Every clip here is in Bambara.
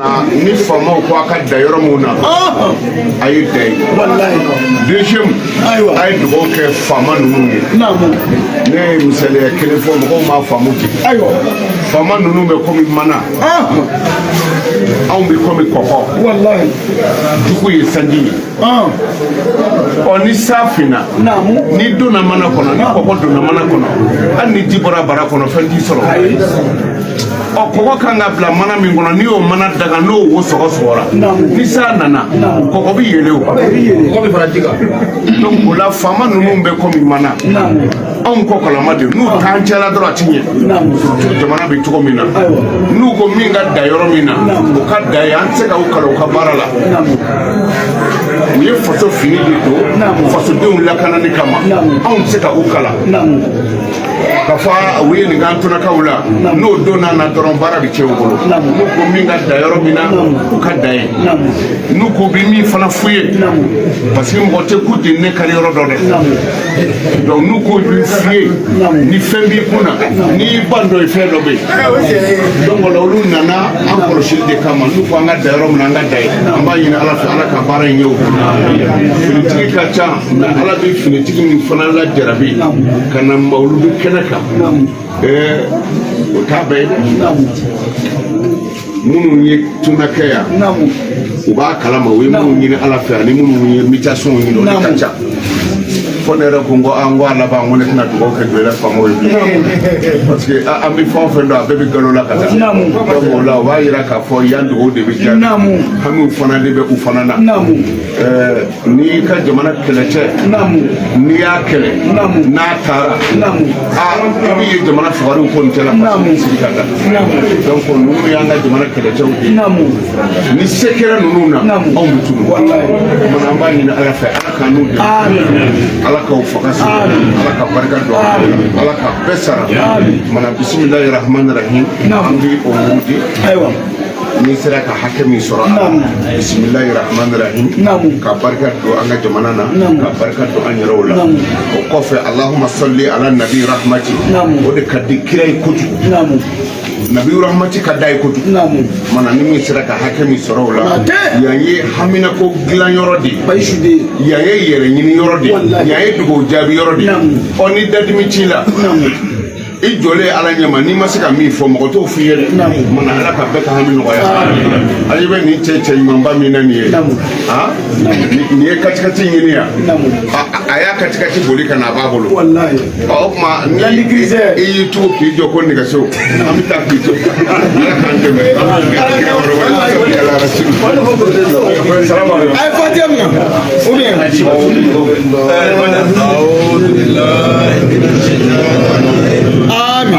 Ni faamaw ko a ka da yɔrɔ min na, a ye da yen. Deuxième, a ye dugawu kɛ faama ninnu ye. Ne ye misaliya kelen fɔ, mɔgɔw m'a faamu ten. Faama ninnu bɛ komi mana, anw bɛ komi kɔkɔ, jugu ye sanji ye. Ɔ, ni san finna, n'i donna mana kɔnɔ, ni kɔkɔ donna mana kɔnɔ, hali ni ji bɔra bara kɔnɔ, fɛn t'i sɔrɔ. Ɔ, kɔgɔ kan ka bila mana min kɔnɔ, n'i y'o mana daga, n'o wo sɔgɔ sɔgɔra, ni san nana, kɔgɔ bɛ yɛlɛ o. Kɔgɔ bɛ fara ji kan. Donc o la, faama ninnu bɛ komi mana, anw kɔ kalama de. N'u t'an cɛla dɔrɔn, a ti ɲɛ. Surtout jamana bɛ cogo min na, n'u ko min ka da yɔrɔ min na, o ka da yen. An tɛ se ka u kalan u ka baara la. U ye faso fini de don fasodenw lakanani kama. Anw tɛ se ka u kalan ka fɔ u ye nin k'an tunakaw la. N'o donna na dɔrɔn, baara bɛ tiɲɛ u bolo. N'u ko min ka da yɔrɔ min na, u ka da yen. N'u ko bɛ min fana f'u ye, parce que mɔgɔ tɛ ku jeninen kari yɔrɔ dɔ dɛ. Donc n'u ko bɛ f'u ye, ni fɛn b'i kun na, n'i y'i ban dɔ ye, fɛn dɔ bɛ yen. Donc o la, olu nana an kɔlɔsili de kama. N'u ko an ka da yɔrɔ min na, an ka da yen. An b'a ɲini Ala fɛ, Ala ka baara in ɲɛ u bolo. Finitigi ka ca, mais Ala bɛ finitigi min fana lajarabi ka na mawuludu kɛnɛ kan, o t'a bɛɛ ye dɛ. Minnu ye tunakɛ yan, u b'a kalama. U ye minnu ɲini Ala fɛ ani minnu ye mutation ɲini, o de ka ca. Fo ne yɛrɛ ko, n ko an ko a laban, n ko ne tɛna dugawu kɛ jɔ faamaw ye bilen, parce que an bɛ fɛn o fɛn dɔn, a bɛɛ bɛ galo la ka taa. Donc o la, o b'a yira k'a fɔ yan dugawu de bɛ jaabi, hamiw fana de bɛ u fana na. N'i y'i ka jamana kɛlɛcɛ, n'i y'a kɛlɛ, n'a taara, a i b'i ye jamana fugariw ko nin tɛ la, parce que sigi ka da. Donc ninnu y'an ka jamana kɛlɛcɛw de ye. Ni se kɛra ninnu na, anw bɛ tunu. Kumana, an b'a ɲini Ala fɛ, Ala k'an n'u dɛmɛ, Ala k'aw faga sigi, Ala ka barika don aw la, Ala ka bɛɛ sara. Kumana, bisimilahi rahmani rahim, an bɛ o wuli. N'i sera ka hakɛ min sɔrɔ a la, bisimilahi rahmani rahim, ka barika don an ka jamana na, ka barika don an yɛrɛw la. O kɔfɛ, allahuma salli ala nabi rahmati. O de ka di kira ye kojugu. Nabi rahmati ka da ye kojugu. Mana, ni min sera ka hakɛ min sɔrɔ o la, yan ye haminako dilan yɔrɔ de ye, yan ye yɛrɛ ɲini yɔrɔ de ye, yan ye dugawu jaabi yɔrɔ de ye. Ɔ, ni dadimi t'i la, i jɔlen Ala ɲɛma, n'i ma se ka min fɔ, mɔgɔ t'o f'i ye dɛ. Mana, Ala ka bɛɛ ka hami nɔgɔya. Ayi, bɛ nin cɛ cɛ ɲumanba min na nin ye, ah, nin ye katikati ɲini yan, a y'a katikati boli ka na, a b'a bolo. Ɔ, o tuma ni i y'i tugu k'i jɔ ko nɛgɛso, an bɛ taa k'i to. Ala k'an dɛmɛ. Salamu aleykum. A ye fatiya minɛ ou bien. Amin.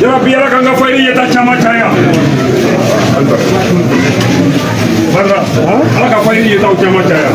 Yarabi, Ala k'an ka fayiri yeta caman caya. Barra, Ala ka fayiri yetaw caman caya.